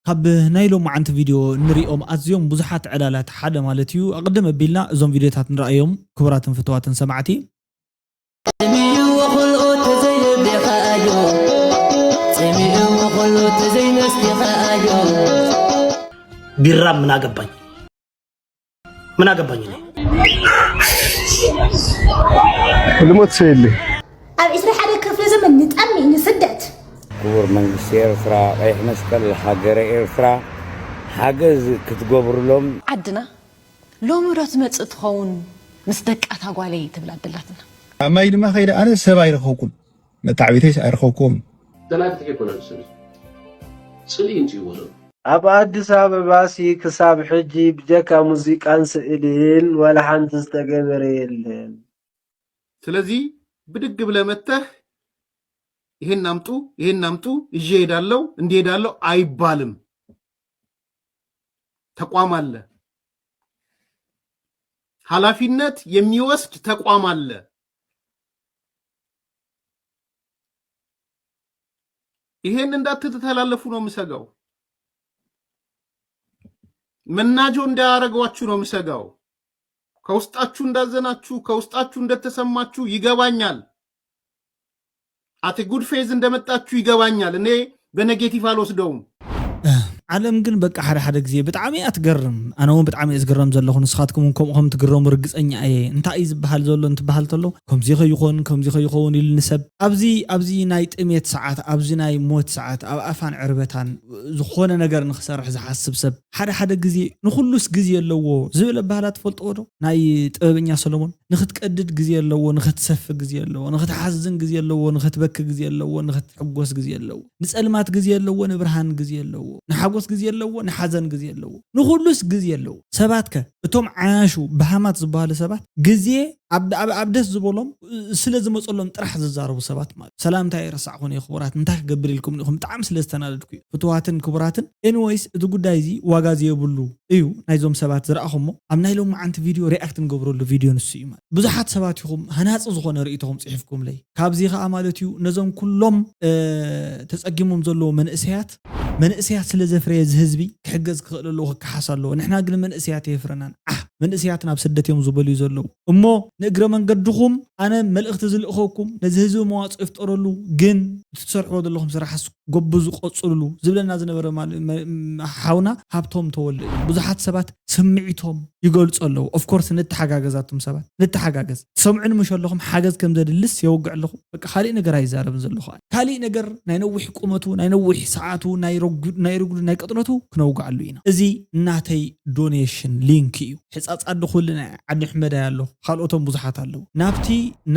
ካብ ናይ ሎማዓንቲ ቪድዮ ንሪኦም ኣዝዮም ብዙሓት ዕላላት ሓደ ማለት እዩ። ኣቕድም ኣቢልና እዞም ቪድዮታት ንረኣዮም ክቡራትን ፍትዋትን ሰማዕቲ። ጠሚኡ ወኹልኡ ተዘይልቢ ኸኣዮ፣ ጠሚኡ ወኹልኡ ተዘይመስቲ ኸኣዮ። ቢራ ምን አገባኝ ምን አገባኝ እኔ። ልሞት ሰይልኝ። ኣብ ዕስራ ሓደ ክፍለ ዘመን ንጠሚ ንስደት። ክቡር መንግስቲ ኤርትራ፣ ቀይሕ መስቀል ሃገረ ኤርትራ ሓገዝ ክትገብሩሎም። ዓድና ሎሚ ዶ ትመጽእ ትኸውን ምስ ደቃ እታ ጓለይ ትብል ኣደላትና። ኣብ ማይ ድማ ከይደ ኣነ ሰብ ኣይረኸብኩን፣ መታዕቢተይስ ኣይረኸብኩዎም። ተናግፍ ኣይኮነን ስኒ ጽልኢ እንጂ ይወለዱ። ኣብ ኣዲስ ኣበባሲ ክሳብ ሕጂ ብጀካ ሙዚቃን ስእልን ዋላ ሓንቲ ዝተገበረ የለን። ስለዚ ብድግ ብለህ መተህ ይሄን አምጡ ይሄን አምጡ ይዤ እሄዳለሁ እንዲህ እሄዳለሁ አይባልም። ተቋም አለ፣ ኃላፊነት የሚወስድ ተቋም አለ። ይሄን እንዳትተላለፉ ነው የምሰጋው። መናጆ እንዳያረጓችሁ ነው የምሰጋው። ከውስጣችሁ እንዳዘናችሁ ከውስጣችሁ እንደተሰማችሁ ይገባኛል። at a good faith እንደመጣችሁ ይገባኛል። እኔ በ negative አልወስደውም። ዓለም ግን በቃ ሓደ ሓደ ግዜ ብጣዕሚ እያ ትገርም። ኣነ እውን ብጣዕሚ እየ ዝግረም ዘለኹ፣ ንስኻትኩም እውን ከምኡ ከም ትግረሙ ርግፀኛ እየ። እንታይ እዩ ዝበሃል ዘሎ እንትበሃል ተሎ ከምዚ ከይኾን ከምዚ ከይኸውን ኢሉ ንሰብ ኣብዚ ኣብዚ ናይ ጥሜት ሰዓት፣ ኣብዚ ናይ ሞት ሰዓት፣ ኣብ ኣፋን ዕርበታን ዝኾነ ነገር ንክሰርሕ ዝሓስብ ሰብ ሓደ ሓደ ግዜ ንኹሉስ ግዜ ኣለዎ ዝብል ኣባህላ ትፈልጥዎ ዶ? ናይ ጥበበኛ ሰሎሞን ንኽትቀድድ ግዜ ኣለዎ፣ ንኽትሰፊ ግዜ ኣለዎ፣ ንኽትሓዝን ግዜ ኣለዎ፣ ንኽትበኪ ግዜ ኣለዎ፣ ንኽትሕጎስ ግዜ ኣለዎ፣ ንጸልማት ግዜ ኣለዎ፣ ንብርሃን ግዜ ኣለዎ፣ ንሓጎስ ግዜ ኣለዎ፣ ንሓዘን ግዜ ኣለዎ፣ ንኹሉስ ግዜ ኣለዎ። ሰባት ከ እቶም ዓያሹ በሃማት ዝበሃሉ ሰባት ግዜ ኣብ ኣብ ኣብ ደስ ዝበሎም ስለ ዝመጸሎም ጥራሕ ዝዛረቡ ሰባት ማለት። ሰላምታ ኣይረሳዕኩን እየ ክቡራት፣ እንታይ ክገብር ኢልኩም ኢኹም ብጣዕሚ ስለ ዝተናደድኩ እዩ። ፍቱዋትን ክቡራትን፣ ኤኒወይስ እቲ ጉዳይ እዚ ዋጋ ዘየብሉ እዩ ናይዞም ሰባት ዝረኣኹሞ። ኣብ ናይ ሎማዓንቲ ቪድዮ ሪኣክት ንገብረሉ ቪድዮ ንሱ እዩ ማለት። ብዙሓት ሰባት ኢኹም ሃናጺ ዝኾነ ርእይቶኹም ጽሒፍኩምለይ። ካብዚ ኸኣ ማለት እዩ ነዞም ኩሎም ተጸጊሞም ዘለዉ መንእሰያት መንእሰያት ስለ ዘፍረየ እዚ ህዝቢ ክሕገዝ ክኽእል ኣለዎ፣ ክከሓስ ኣለዎ። ንሕና ግን መንእሰያት የፍረናን። ዓህ መንእሰያት ናብ ስደት እዮም ዝበልዩ ዘለዉ። እሞ ንእግረ መንገድኹም ኣነ መልእኽቲ ዝልእኸኩም ነዚ ህዝቢ መዋፅኦ ይፍጠረሉ፣ ግን እቲ ትሰርሕዎ ዘለኹም ስራሕስ ጎብዙ ቀፅሉሉ ዝብለና ዝነበረ ማል- መ- መ- ሓውና ሃብቶም ተወልደ እዩ። ብዙሓት ሰባት ስምዒቶም ይገልፁ ኣለዉ። ኦፍኮርስ ንተሓጋገዝ ኣቱም ሰባት ንተሓጋገዝ። ትሰምዑኒ ምሽ ኣለኹም ሓገዝ ከም ዘድልስ የውግዕ ኣለኹ። በቃ ካሊእ ነገር ኣይዛረብን ዘለኹ። ካሊእ ነገር ናይ ነዊሕ ቁመቱ ናይ ነዊሕ ሰዓቱ ናይ ረጉድ ናይ ርጉድ ናይ ቅጥነቱ ክነውግዓሉ ኢና። እዚ ናተይ ዶኔሽን ሊንክ እዩ። ሕፃፅ ዓዲ ኩሉ ናይ ዓዲ ሕመዳይ ኣሎ፣ ካልኦቶም ብዙሓት ኣለዉ። ናብቲ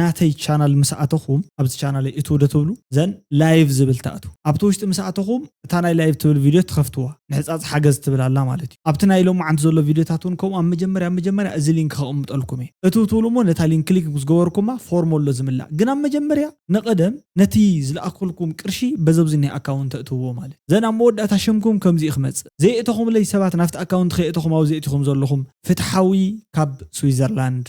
ናተይ ቻናል ምስ ኣተኹም ኣብዚ ቻናለይ እትው ዶ ትብሉ ዘን ላይቭ ዝብል ትኣትዉ። ኣብቲ ውሽጢ ምስ ኣተኹም እታ ናይ ላይቭ ትብል ቪድዮ ትኸፍትዋ፣ ንሕፃፅ ሓገዝ ትብል ኣላ ማለት እዩ። ኣብቲ ናይ ሎማዓንቲ ዘሎ ቪድዮታት እውን ከምኡ ኣብ መጀመርያ ኣብ መጀመርያ እዚ ሊንክ ከቕምጠልኩም እየ። እትው ትብሉ እሞ ነታ ሊንክ ክሊክ ምስ ገበርኩማ ፎርም ኣሎ ዝምላእ፣ ግን ኣብ መጀመርያ ንቐደም ነቲ ዝለኣኩልኩም ቅርሺ በዘብዚ ናይ ኣካውንት ተእትውዎ ማለት ዘን ኣብ መወዳእታ ሽምኩም ከምዚ እዩ ክመፅእ። ዘየእተኹምለይ ሰባት ናብቲ ኣካውንት ከየእተኹም ኣብ ዘእቲኹም ዘለኹም ፍትሓዊ ካብ ስዊዘርላንድ፣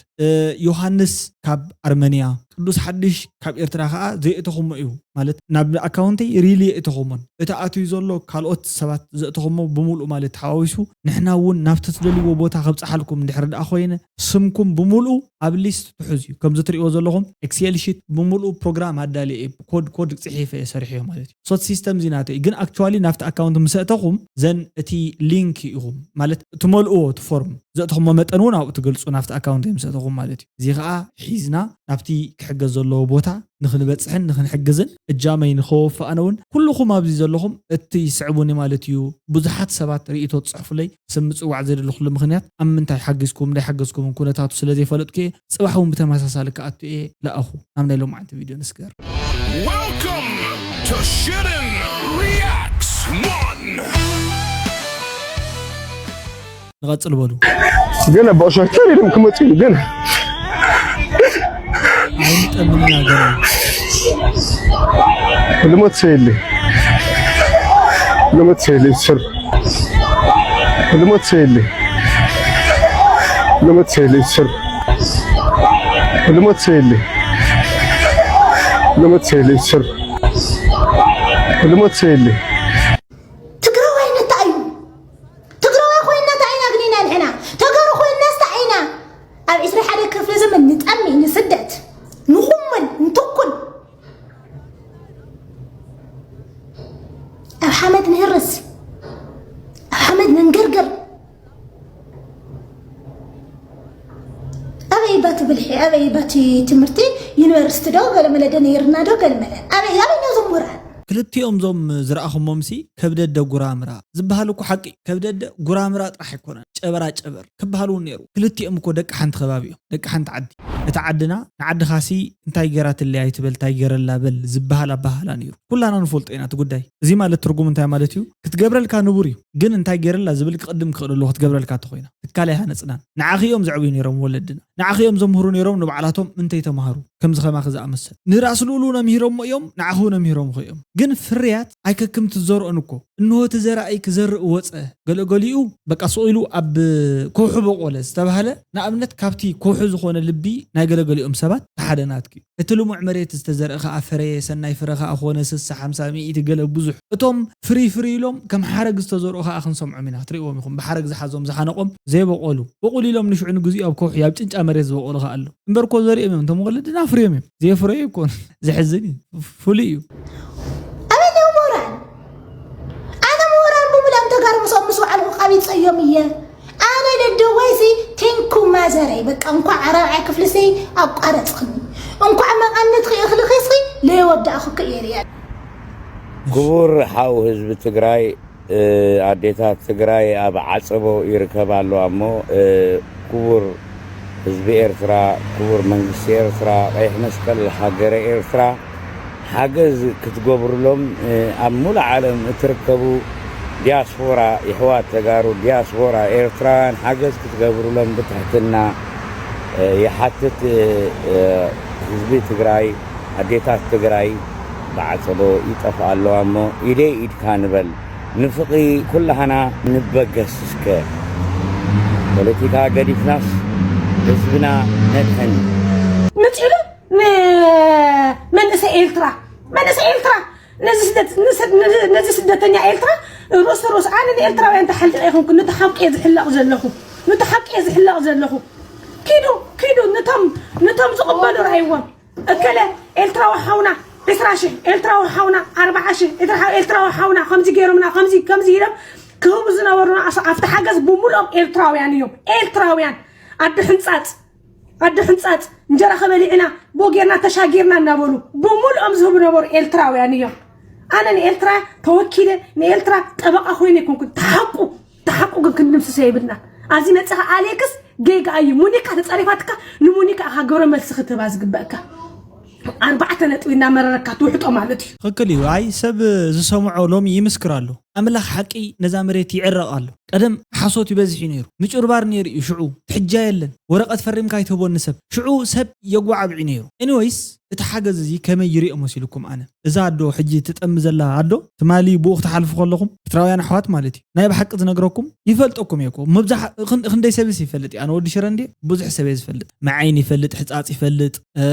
ዮሃንስ ካብ ኣርመንያ፣ ቅዱስ ሓድሽ ካብ ኤርትራ ከዓ ዘየእተኹሞ እዩ ማለት ናብ ኣካውንተይ ሪሊ የእተኹሞን እቲ ኣትዩ ዘሎ ካልኦት ሰባት ዘእተኹሞ ብምሉእ ማለት ተሓዋዊሱ ንሕና እውን ናብቲ ትደልይዎ ቦታ ከብፅሓልኩም እንድሕር ደኣ ኮይነ ስምኩም ብምሉእ ኣብ ሊስት ትሑዝ እዩ። ከምዚ ትሪእዎ ዘለኹም ኤክሴል ሺት ብምሉእ ፕሮግራም ኣዳልየ እየ ኮድ ኮድ ፅሒፈ እየ ሰሪሐዮ ማለት እዩ። ሶት ሲስተም እዚ ናተይ ግን ኣክቹዋሊ ናብቲ ኣካውንት ምስ ኣእተኹም ዘን እቲ ሊንክ ኢኹም ማለት ትመልእዎ እቲ ፎርም ዘእተኹሞ መጠን እውን ኣብኡ ትገልፁ ናብቲ ኣካውንት ምስ ኣእተኹም ማለት እዩ። እዚ ከዓ ሒዝና ናብቲ ክሕገዝ ዘለዎ ቦታ ንኽንበፅሕን ንኽንሕግዝን እጃመይ ንኸወፍእ ኣነ እውን ኩልኹም ኣብዚ ዘለኹም እቲ ይስዕቡኒ ማለት እዩ። ብዙሓት ሰባት ርእይቶ ትፅሕፉለይ ስም ምፅዋዕ ዘደለኹሉ ምኽንያት ኣብ ምንታይ ሓጊዝኩም እንዳይሓገዝኩምን ኩነታቱ ስለ ዘይፈለጥኩ እየ። ፅባሕ እውን ብተመሳሳሊ ክኣቱ እየ። ለኣኹ ናብ ናይ ሎማዓንቲ ቪድዮ ንስገር። Welcome to Shitten Reacts one. ንቐፅል በሉ። ገና ብዕሾህ ተር ኢሎም ክመፁ እዩ ገና ኣይንጠምንና ገና ልሞት ሰይልኝ ልሞት ሰይልኝ ስር ልሞት ሰይልኝ ልሞት ሰይልኝ ስር ልሞት ሰይልኝ ልሞት ሰይልኝ ስር ልሞት ሰይልኝ ትግራዋይነት እንታይ እዩ? ሓመድ ንህርስ፣ ኣብ ሓመድ ንንገርገር። ኣበይ ባቲ ብልሒ፣ ኣበይ ባቲ ትምህርቲ? ዩኒቨርሲቲ ዶ ገለመለ ዶ ነይርና ዶ ገለመለ? ኣበይ፣ ኣበይ ነው ዘምሁራን? ክልቲኦም ዞም ዝረኣኹሞምሲ ከብደደ ጉራምራ ዝበሃል እኮ ሓቂ። ከብደደ ጉራምራ ጥራሕ ኣይኮነን፣ ጨበራ ጨበር ክበሃል እውን ነይሩ። ክልቲኦም እኮ ደቂ ሓንቲ ከባቢ እዮም፣ ደቂ ሓንቲ ዓዲ። እታ ዓድና ንዓድኻሲ እንታይ ገይራትለይ ኣይትበል፣ እንታይ ገይረላ በል ዝበሃል ኣበሃህላ ነይሩ። ኩላና ንፈልጦ ኢና እቲ ጉዳይ። እዚ ማለት ትርጉም እንታይ ማለት እዩ? ክትገብረልካ ንቡር እዩ፣ ግን እንታይ ገይረላ ዝብል ክቕድም ክኽእል ኣለዎ። ክትገብረልካ እንተኾይና ትካል ኣይሃነፅናን። ንዓኺ እዮም ዘዕብዩ ነይሮም ወለድና፣ ንዓኺ እዮም ዘምህሩ ነይሮም። ንባዕላቶም እንተይተማሃሩ ከምዚ ከማኺ ዝኣመሰል ንራስ ልኡሉ ነምሂሮሞ እዮም፣ ንዓኺ እውን ነምሂሮምኺ እዮም። ግን ፍርያት ኣይከክም ትዘርኦን እኮ። እንሆ እቲ ዘራእይ ክዘርእ ወፀ። ገለገሊኡ በቃ ስቕ ኢሉ ኣብ ከውሒ በቆለ ዝተባህለ፣ ንኣብነት ካብቲ ከውሒ ዝኾነ ልቢ ናይ ገለገሊኦም ሰባት ተሓደ ናትኪ። እቲ ልሙዕ መሬት ዝተዘርአ ኸኣ ፈረየ፣ ሰናይ ፍረ ኸኣ ኾነ፣ ስሳ፣ ሓምሳ፣ ሚእቲ፣ ገለ ብዙሕ። እቶም ፍርይ ፍርይ ኢሎም ከም ሓረግ ዝተዘርኡ ኸኣ ክንሰምዖም ኢና። ትርእይዎም ኢኹም፣ ብሓረግ ዝሓዞም ዝሓነቖም ዘይበቖሉ። በቑል ኢሎም ንሽዑ ንግዚኡ ኣብ ከውሒ ኣብ ጭንጫ መሬት ዝበቖሉ ኸኣ ኣሎ። እምበር እኮ ዘሪኦም እዮም፣ እቶም ወለድና ኣፍርዮም እዮም። ዘየፍረዩ ኣይኮኑን። ዘሕዝን እዩ፣ ፍሉይ እዩ። ኣበይ እኒኦ ምሁራን? ኣነ ምሁራን ብምልኦም ተጋሩ ምስኦም ምስ በዓልኩ ቃቢፀዮም እየ። ኣነ ደደዋይሲ ቴንኩ ማዘረይ፣ በቃ እንኳዕ ራብዓይ ክፍልሲ ኣቋረፅኽኒ፣ እንኳዕ መቐነትኺ እኽልኺሲ ለየወዳእኹኪ እየ ሪኣ። ክቡር ሓው ህዝቢ ትግራይ፣ ኣዴታት ትግራይ ኣብ ዓፀቦ ይርከባ ኣለዋ እሞ፣ ክቡር ህዝቢ ኤርትራ፣ ክቡር መንግስቲ ኤርትራ፣ ቀይሕ መስቀል ሃገረ ኤርትራ ሓገዝ ክትገብሩሎም፣ ኣብ ሙሉእ ዓለም እትርከቡ ዲያስፖራ የሕዋት ተጋሩ፣ ዲያስፖራ ኤርትራውያን ሓገዝ ክትገብሩሎም ብትሕትና ይሓትት። ህዝቢ ትግራይ፣ ኣዴታት ትግራይ ብዓፀቦ ይጠፍኣ ኣለዋ እሞ ኢደይ ኢድካ ንበል። ንፍቕሪ ኩላህና ንበገስ እስከ። ፖለቲካ ገዲፍናስ ህዝብና ነድሕን። መፂሉ ንመንእሰይ ኤርትራ፣ መንእሰይ ኤርትራ፣ ነዚ ስደት- ንሰ- ነዚ ስደተኛ ኤርትራ ርእሲ ርእሲ ኣነ ንኤርትራውያን ተሓልቕ ኣይኮንኩ፣ ነቲ ሓቂ እየ ዝሕለቕ ዘለኹ፣ ነቲ ሓቂ እየ ዝሕለቕ ዘለኹ። ኪዱ ኪዱ ንቶም ንቶም ዝቕበሉ ርኣይዎም። እከለ ኤርትራዊ ሓውና ዕስራ ሽሕ፣ ኤርትራዊ ሓውና ኣርብዓ ሽሕ፣ ኤርትራ- ኤርትራዊ ሓውና ከምዚ ገይሮምና፣ ከምዚ ከምዚ ኢሎም ክህቡ ዝነበሩና ኣስ- ኣብቲ ሓገዝ ብምሉኦም ኤርትራውያን እዮም። ኤርትራውያን ኣዲ ሕንጻጽ ኣዲ ሕንጻጽ እንጀራ ከበሊዕና ብኡ ጌርና ተሻጊርና እናበሉ ብምሉኦም ዝህቡ ነበሩ ኤርትራውያን እዮም። ኣነ ንኤርትራ ተወኪለ ንኤርትራ ጠበቃ ኮይነ ኣይኮንኩን። ተሓቁ ተሓቁ ግን ክንድምስሶ የብልና። ኣብዚ መጽኻ ኣሌክስ ጌጋ እዩ። ሙኒካ ተጸሪፋትካ ንሙኒካ ኢኻ ግብረ መልሲ ክትህባ ዝግበእካ። ኣርባዕተ ነጥቢ እናመረረካ ትውሕጦ ማለት እዩ። ትኽክል እዩ። ኣይ ሰብ ዝሰምዖ ሎሚ ይምስክር ኣሎ። ኣምላኽ ሓቂ ነዛ መሬት ይዕረቕ ኣሎ። ቀደም ሓሶት ይበዝሕ እዩ ነይሩ፣ ምጭርባር ነይሩ እዩ ሽዑ። ሕጃ የለን፣ ወረቐት ፈሪምካ ኣይትህቦን ንሰብ። ሽዑ ሰብ የጓዓብዒ ነይሩ። ኤኒወይስ እቲ ሓገዝ እዚ ከመይ ይሪኦ መሲልኩም? ኣነ እዛ ኣዶ ሕጂ ትጠሚ ዘላ ኣዶ ትማሊ ብኡ ክትሓልፉ ከለኹም ኤርትራውያን ኣሕዋት ማለት እዩ ናይ ብሓቂ ዝነግረኩም ይፈልጠኩም እየ እኮ። መብዛሕ- ክን- ክንደይ ሰብስ ይፈልጥ እዩ? ኣነ ወዲ ሽረ እንዴ ብዙሕ ሰብ እየ ዝፈልጥ። መዓይን ይፈልጥ፣ ሕፃፅ ይፈልጥ፣ እ፣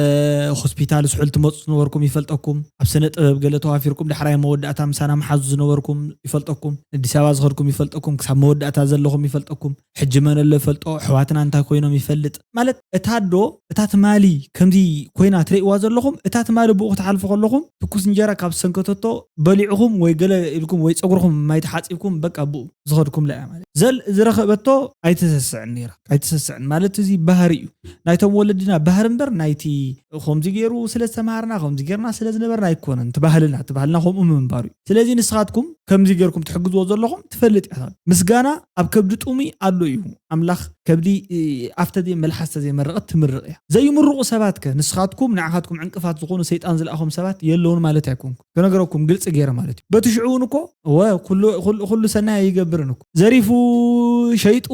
ሆስፒታል ስሑል ትመፁ ዝነበርኩም ይፈልጠኩም። ኣብ ስነ ጥበብ ገለ ተዋፊርኩም ዳሕራይ መወዳእታ ምሳና መሓዙ ዝነበርኩም ይፈልጠኩም። ኣዲስ ኣበባ ዝኸድኩም ይፈልጠኩም። ክሳብ መወዳእታ ዘለኹም ይፈልጠኩም። ሕጂ መን ኣሎ ይፈልጦ፣ ኣሕዋትና እንታይ ኮይኖም ይፈልጥ። ማለት እታ ኣዶ እታ ትማሊ ከምዚ ኮይና ትርእይዋ ዘለኹም፣ እታ ትማሊ ብኡ ክትሓልፉ ከለኹም ትኩስ እንጀራ ካብ ዝሰንከተቶ በሊዕኹም ወይ ገለ ኢልኩም ወይ ፀጉርኹም ማይ ተሓፂብኩም በቃ ብኡ ዝኸድኩምላ እያ ማለት። ዘል ዝረኸበቶ ኣይትሰስዕን ነይራ፣ ኣይትሰስዕን ማለት እዚ ባህሪ እዩ ናይቶም ወለድና ባህሪ እምበር ናይቲ ከምዚ ገይሩ ስለ ዝተምሃርና ከምዚ ገይርና ስለ ዝነበርና ኣይኮነን። እቲ ባህልና እቲ ባህልና ከምኡ ምንባሩ እዩ። ስለዚ ንስኻትኩም ከምዚ ገይርኩም ትሕግዝዎ ዘለኹም ትፈልጥ እያ። ምስጋና ኣብ ከብዲ ጥሙይ ኣሎ እዩ። ኣምላኽ ከብዲ ኣፍተ ዘይመልሓስ ተዘይመረቐት ትምርቕ እያ። ዘይምርቑ ሰባት ከ ንስኻትኩም ንዓኻትኩም ዕንቅፋት ዝኾኑ ሰይጣን ዝለኣኹም ሰባት የለውን ማለት ኣይኮንኩ። ክነገረኩም ግልፂ ገይረ ማለት እዩ። በቲ ሽዑ እውን እኮ እወ ኩሉ- ኩሉ- ኩሉ ሰናይ ኣይገብርን እኮ። ዘሪፉ ሸይጡ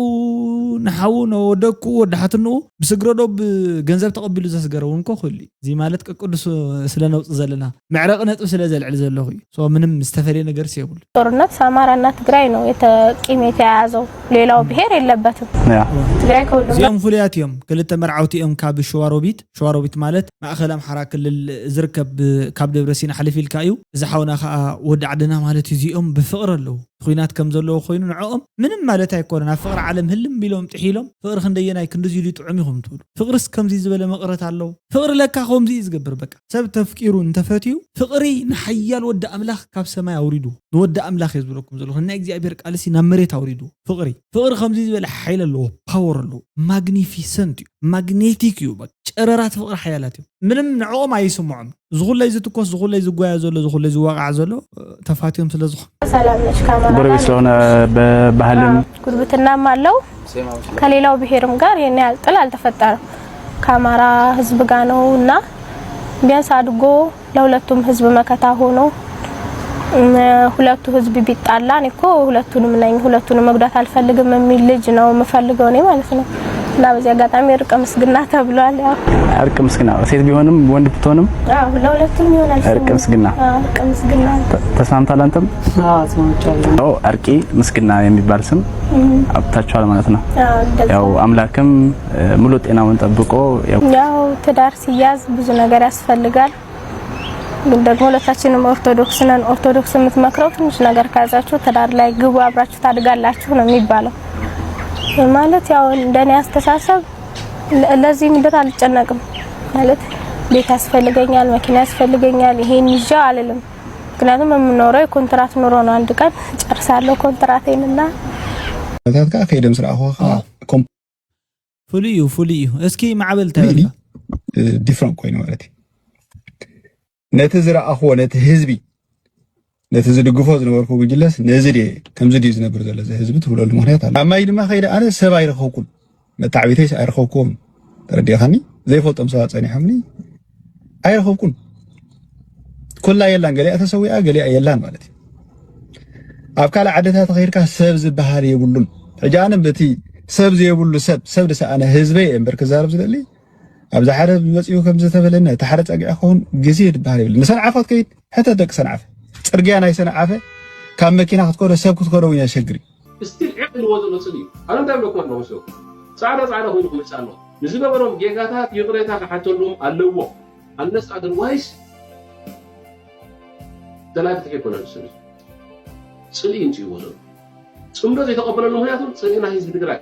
ንሓዉ ንወደኩ ወዲ ሓትንኡ ብስግረዶ ብገንዘብ ተቐቢሉ ዘስገረ እውን እኮ ክህሉ እዩ። እዚ ማለት ቀቅዱስ ስለ ነውፅ ዘለና መዕረቂ ነጥቢ ስለ ዘልዕል ዘለኹ እዩ። ሶ ምንም ዝተፈለየ ነገር የብሉ። ጦርነት አማራና ትግራይ ነው የተ- ቂም የተያያዘው፣ ሌላው ብሔር የለበትም። ትግራይ ከሁሉም እዚኦም ፍሉያት እዮም። ክልተ መርዓውቲ እዮም ካብ ሸዋሮቢት። ሸዋሮቢት ማለት ማእኸል ኣምሓራ ክልል ዝርከብ ካብ ደብረ ሲና ሓሊፍ ኢልካ እዩ። እዚ ሓውና ከዓ ወዲ ዓድና ማለት እዩ። እዚኦም ብፍቕሪ ኣለዉ። ኹናት ከም ዘለዎ ኮይኑ ንዕኦም ምንም ማለት ኣይኮነን። ኣብ ፍቕሪ ዓለም ህልም ቢሎም ጥሒሎም ፍቕሪ ክንደየናይ ክንድዚ ኢሉ ጥዑም ኢኹም ትብሉ። ፍቕርስ ከምዚ ዝበለ መቕረት ኣለዎ? ፍቕሪ ለካ ከምዚ እዩ ዝገብር። በቃ ሰብ ተፍቂሩ እንተፈትዩ ፍቕሪ ንሓያል ወዲ ኣምላኽ ካብ ሰማይ ኣውሪዱ ንወዲ ኣምላኽ እየ ዝብለኩም ዘለኹ። ናይ እግዚኣብሔር ቃልሲ ናብ መሬት ኣውሪዱ ፍቕሪ ፍቕሪ ከምዚ ዝበለ ሓይል ኣለዎ፣ ፓወር ኣለዎ፣ ማግኒፊሰንት እዩ፣ ማግኔቲክ እዩ። በቃ ጨረራት ፍቕሪ ሓያላት እዮም። ምንም ንዕኦም ኣይስምዖም። ዝኹለይ ዝትኮስ፣ ዝኹለይ ዝጓየ ዘሎ፣ ዝኹለይ ዝዋቃዕ ዘሎ ተፋትዮም ስለ ዝኾነ። ሰላም ነሽ ካማራ ጎረቤት ስለሆነ በባህልም ጉርብትናም አለው። ከሌላው ብሔርም ጋር ይሄን ያህል ጥል አልተፈጠረም። ከአማራ ህዝብ ጋር ነው እና ቢያንስ አድጎ ለሁለቱም ህዝብ መከታ ሆኖ እም፣ ሁለቱ ህዝብ ቢጣላ እኔ እኮ ሁለቱንም ነኝ፣ ሁለቱንም መጉዳት አልፈልግም የሚል ልጅ ነው የምፈልገው እኔ ማለት ነው። እና በዚህ አጋጣሚ እርቅ ምስግና ተብሏል። ያው እርቅ ምስግና ሴት ቢሆንም ወንድ ብትሆንም አዎ፣ ለሁለቱም ይሆናል። እርቅ ምስግና አዎ፣ እርቅ ምስግና ተስማምታል። አንተም ተስማምቻለሁ። ኦ እርቂ ምስግና የሚባል ስም አብታችኋል ማለት ነው። አዎ፣ እንደዛ። ያው አምላክም ሙሉ ጤናውን ጠብቆ ያው ያው ትዳር ሲያዝ ብዙ ነገር ያስፈልጋል። ግን ደግሞ ሁለታችንም ኦርቶዶክስ ነን። ኦርቶዶክስ የምትመክረው ትንሽ ነገር ከያዛችሁ ትዳር ላይ ግቡ፣ አብራችሁ ታድጋላችሁ ነው የሚባለው። ማለት ያው እንደኔ አስተሳሰብ ለ- ለዚህ ምድር አልጨነቅም። ማለት ቤት ያስፈልገኛል፣ መኪና ያስፈልገኛል፣ ይሄን ይዤ አልልም። ምክንያቱም የምኖረው የኮንትራት ኑሮ ነው። አንድ ቀን ጨርሳለሁ ኮንትራቴንና ነታት ከዓ ከይደም ስርኣኹ ከዓ ኮም ፍሉይ እዩ፣ ፍሉይ እዩ። እስኪ ማዕበል እንታይ ሪሊ በልካ? ዲፍረንት ኮይኑ ማለት እዩ። ነቲ ዝረኣኽዎ ነቲ ህዝቢ ነቲ ዝድግፎ ዝነበርኩ ጉጅለስ ነዚ ድየ ከምዚ ድዩ ዝነብር ዘሎ እዚ ህዝቢ ትብለሉ ምክንያት ኣሎ። ኣብ ማይ ድማ ከይደ ኣነ ሰብ ኣይረኸብኩን፣ መታዕቢተይስ ኣይረኸብኩዎም። ተረዲእኻኒ? ዘይፈልጦም ሰባት ጸኒሖምኒ ኣይረኸብኩን። ኩላ የላን፣ ገሊኣ ተሰዊኣ ገሊኣ የላን ማለት እዩ። ኣብ ካልእ ዓድታት ከይድካ ሰብ ዝበሃል የብሉን። ሕጂ ኣነ በቲ ሰብ ዘየብሉ ሰብ ሰብ ዝሰኣነ ህዝበይ እየ እምበር ክዛረብ ዝደሊ ኣብዚ ሓደ መፂኡ ከም ዝተበለኒ እቲ ሓደ ፀግዒ ክኸውን ግዜ ዝበሃል የብሉ። ንሰንዓፈ ክትከይድ ሕተት ደቂ ሰንዓፈ፣ ፅርግያ ናይ ሰንዓፈ ካብ መኪና ክትከዶ ሰብ ክትከዶ እውን የሸግር እዩ። ስቲል ዕቕ ኢልዎ ዘሎ ፅል እዩ። ኣነ እንታይ ብለኩም ኣለኹ መሰለኩም? ፃዕዳ ፃዕዳ ኮይኑ ክመፅእ ኣለዎ። ንዝገበሮም ጌጋታት ይቕሬታ ክሓተሎም ኣለዎ። ኣነስ ኣደርዋይስ ደላይ ፍትሒ ኣይኮነን ዝስሪ ፅልኢ እንፅይዎ ዘሎ ፅምዶ ዘይተቐበለሉ ምክንያቱ ፅልኢ ናይ ህዝቢ ትግራይ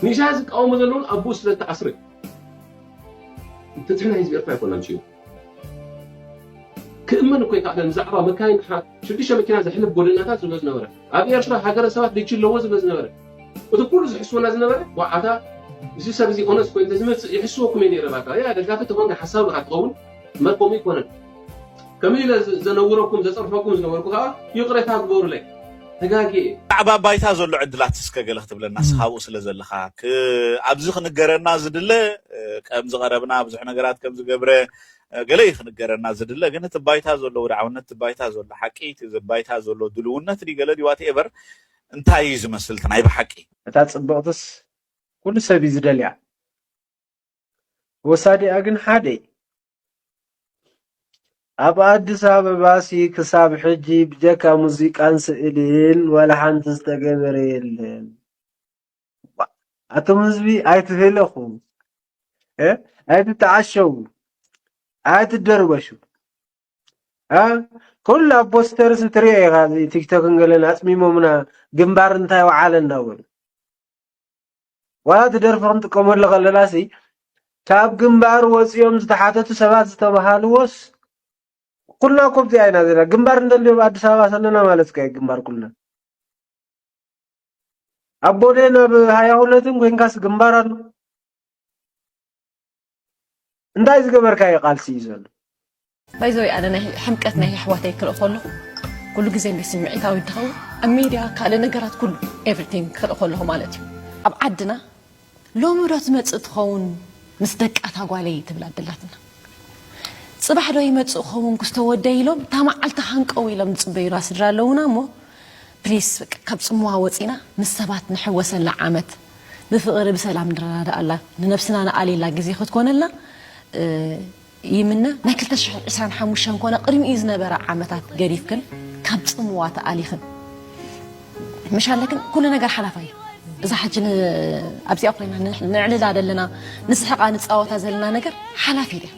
ንሻ ዝቃወሞ ዘለውን ኣቦ ስለ ተኣስረ ፍትሒ ናይ ህዝቢ ኤርትራ ኣይኮነን ፅዩ ክእመን እኮ ይከኣለን ብዛዕባ መካይን ሓ- ሽዱሽተ መኪና ዘሕልፍ ጎደናታት ዝብሎ ዝነበረ ኣብ ኤርትራ ሃገረ ሰባት ልቺ ኣለዎ ዝብሎ ዝነበረ እቲ ኩሉ ዝሕስወና ዝነበረ ዋዓታ እዚ ሰብ እዚ ኦነስ ኮይኑ ተዝመፅእ ይሕስወኩም እየ ነይረ ባካ ያ ደጋፊ ተኾንካ ሓሳብ ኢኻ ትኸውን መርቆም ይኮነን ከምዚ ኢለ ዝ- ዘነውረኩም ዘፀርፈኩም ዝነበርኩ ከዓ ይቕሬታ ግበሩለይ ተጋጊየ እየ ብዛዕባ ባይታ ዘሎ ዕድላት እስከ ገለ ክትብለና እስኻ ኣብኡ ስለ ዘለኻ ክ- ኣብዚ ክንገረና ዝድለ እ፣ ከም ዝቐረብና ብዙሕ ነገራት ከም ዝገብረ እ፣ ገለ እዩ ክንገረና ዝድለ ግን እቲ ባይታ ዘሎ ውድዓውነት እቲ ባይታ ዘሎ ሓቂ እቲ ባይታ ዘሎ ድልውነት ድዩ ገለ ድዩ ዋትኤቨር እንታይ እዩ ዝመስል እቲ ናይ ብሓቂ እታ ጽብቕትስ ኩሉ ሰብ እዩ ዝደልያ። ወሳዲኣ ግን ሓደ እዩ። ኣብ ኣዲስ ኣበባሲ ክሳብ ሕጂ ብጀካ ሙዚቃን ስእልን ዋላ ሓንቲ ዝተገበረ የለን። ዋ፣ ኣቱም ህዝቢ ኣይትህለኹ፣ እ? ኣይትተዓሸዉ፣ ኣይትደርበሹ። እ? ኩሉ ኣብ ፖስተርስ ትሪኦ ኢኻ፣ እዚ ቲክቶክን ገለን ኣጽሚሞምና ግንባር እንታይ ወዓለ እንዳበሉ። ዋላ እቲ ደርፊ ክንጥቀመሉ ከለናሲ ካብ ግንባር ወፂኦም ዝተሓተቱ ሰባት ዝተባሃልዎስ ኩልና እኮ ኣብዚኣ ኢና ዘለና። ግንባር እንተልዮም ኣዲስ ኣበባ ሰለና ማለት ከ ግንባር ኩልና ኣብ ቦሌን ኣብ ሃያ ሁለትን ኮይንካስ ግንባር ኣሎ። እንታይ ዝገበርካዮ ቃልሲ እዩ ዘሎ? ባይዘወይ ኣነ ናይ ሕምቀት ናይ ኣሕዋተይ ክርኢ ከለኹ ኩሉ ግዜ እንደ ስምዒታዊ ድኸውን ኣብ ሚድያ ካልእ ነገራት ኩሉ ኤቭሪቲንግ ክርኢ ከለኹ ማለት እዩ ኣብ ዓድና ሎሚ ዶ ትመፅእ ትኸውን ምስ ደቃ እታ ጓለይ ትብል ኣደላትና ፅባሕ ዶ ይመፅእ ኸውን ክስተ ወደይ ኢሎም እታ መዓልቲ ሃንቀው ኢሎም ዝፅበዩና ስድራ ኣለውና እሞ ፕሊስ በቃ ካብ ፅምዋ ወፂና ምስ ሰባት ንሕወሰላ ዓመት ብፍቕሪ ብሰላም ንረዳዳኣላ ንነብስና ንኣልየላ ግዜ ክትኮነልና ይምነ ናይ ክልተ ሽሕን ዕስራን ሓሙሽተን ኮነ ቅድሚኡ ዝነበረ ዓመታት ገዲፍክን ካብ ፅምዋ ተኣሊኽን ምሽ ኣለክን ኩሉ ነገር ሓላፋ እዩ እዛ ሕጂ ን- ኣብዚኣ ኮይና ን- ንዕልላ ዘለና ንስሕቓ ንፃወታ ዘለና ነገር ሓላፊ ድያ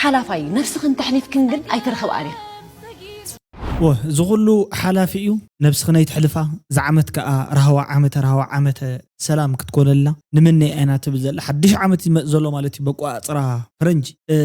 ሓላፋ እዩ ነብስኽን ተሕሊፍክን ግን ኣይትረኽብኣን እያ እወ፣ እዚ ኩሉ ሓላፊ እዩ። ነብስኺ ነይትሕልፋ። እዛ ዓመት ከኣ ራህዋ ዓመተ፣ ራህዋ ዓመተ ሰላም ክትኮነልና ንምነይ ኣይና ትብል ዘላ። ሓድሽ ዓመት ይመጽእ ዘሎ ማለት እዩ፣ በቋጽራ ፈረንጂ። እ፣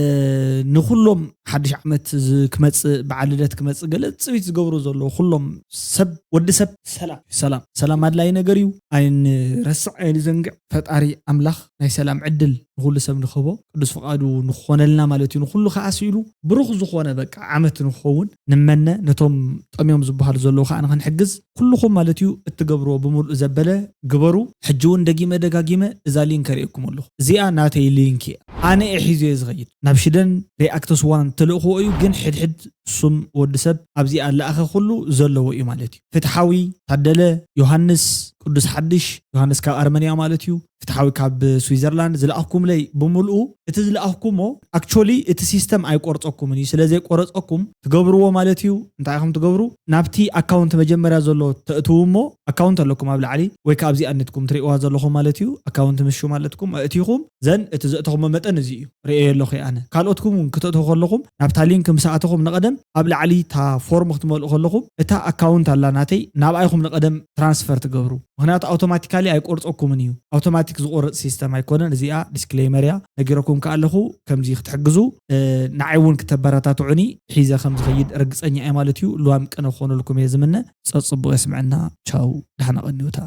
ንኹሎም ሓድሽ ዓመት ዝ-፣ ክመጽእ፣ በዓል ልደት ክመጽእ፣ ገለ ጽቢት ዝገብሩ ዘለዉ ኩሎም ሰብ፣ ወዲ ሰብ ሰላም፣ ሰላም፣ ሰላም ኣድላይ ነገር እዩ። ኣይንረስዕ፣ ኣይንዘንግዕ። ፈጣሪ ኣምላኽ ናይ ሰላም ዕድል ንኹሉ ሰብ ንኽህቦ ቅዱስ ፍቓዱ ንኽኾነልና ማለት እዩ። ንኹሉ ከኣ ስኢሉ ብሩኽ ዝኾነ በቃ ዓመት ንኽኸውን ንመነ። ነቶም ጠምዮም ዝበሃሉ ዘለዉ ከኣ ንኽንሕግዝ ኩልኹም ማለት እዩ እትገብርዎ ብምሉእ ዘበለ ግበሩ። ሕጂ እውን ደጊመ ደጋጊመ እዛ ሊንክ ከርእየኩም ኣለኹ። እዚኣ ናተይ ሊንክ እያ። ኣነ እየ ሒዙ እየ ዝኸይድ። ናብ ሽደን ሪኣክተስ ዋን ተልእኽዎ እዩ፣ ግን ሕድሕድ ስም ወዲ ሰብ ኣብዚኣ ለኣኸ ኩሉ ዘለዎ እዩ ማለት እዩ። ፍትሓዊ፣ ታደለ፣ ዮሃንስ፣ ቅዱስ ሓድሽ፣ ዮሃንስ ካብ ኣርመንያ ማለት እዩ። ፍትሓዊ ካብ ስዊዘርላንድ ዝለኣኽኩምለይ ብምልኡ፣ እቲ ዝለኣኽኩሞ ኣክቹዋሊ እቲ ሲስተም ኣይቆርጸኩምን እዩ። ስለ ዘይቆረጸኩም ትገብርዎ ማለት እዩ። እንታይ ኢኹም ትገብሩ? ናብቲ ኣካውንት መጀመርያ ዘሎ ተእትዉ እሞ፣ ኣካውንት ኣለኩም ኣብ ላዕሊ ወይ ከኣ ኣብዚ ኣነትኩም ትርእዋ ዘለኹም ማለት እዩ። ኣካውንት ምስ ሽም ኣለትኩም ኣእቲኹም ዘን እቲ ዘእተኹሞ መጠን እዚ እዩ። ርእየ ኣለኹ ኣነ። ካልኦትኩም እውን ክተእትዉ ከለኹም ናብታ ሊንክ ምስ ኣተኹም ንቐደም ኣብ ላዕሊ እታ ፎርም ክትመልኡ ከለኹም እታ ኣካውንት ኣላ ናተይ ናብኣይኹም ንቐደም ትራንስፈር ትገብሩ። ምኽንያቱ ኣውቶማቲካሊ ኣይቆርጸኩምን እዩ። ኣውቶማቲክ ዝቆርጽ ሲስተም ኣይኮነን። እዚኣ ዲስክሌመር እያ። ነጊረኩም ከኣ ኣለኹ ከምዚ ክትሕግዙ፣ እ፣ ንዓይ እውን ክተበረታትዑኒ ሒዘ ከም ዝኸይድ ርግጸኛ እየ ማለት እዩ። ልዋም ቅነ ክኾነልኩም እየ ዝምነ። ጸጽቡቕ የስምዐና። ቻው፣ ደሓና ቀንዩታ።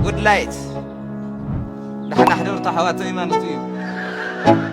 ጉድ ላይት። ደሓና ሕደሩ፣ ኣሕዋተይ ማለት እዩ።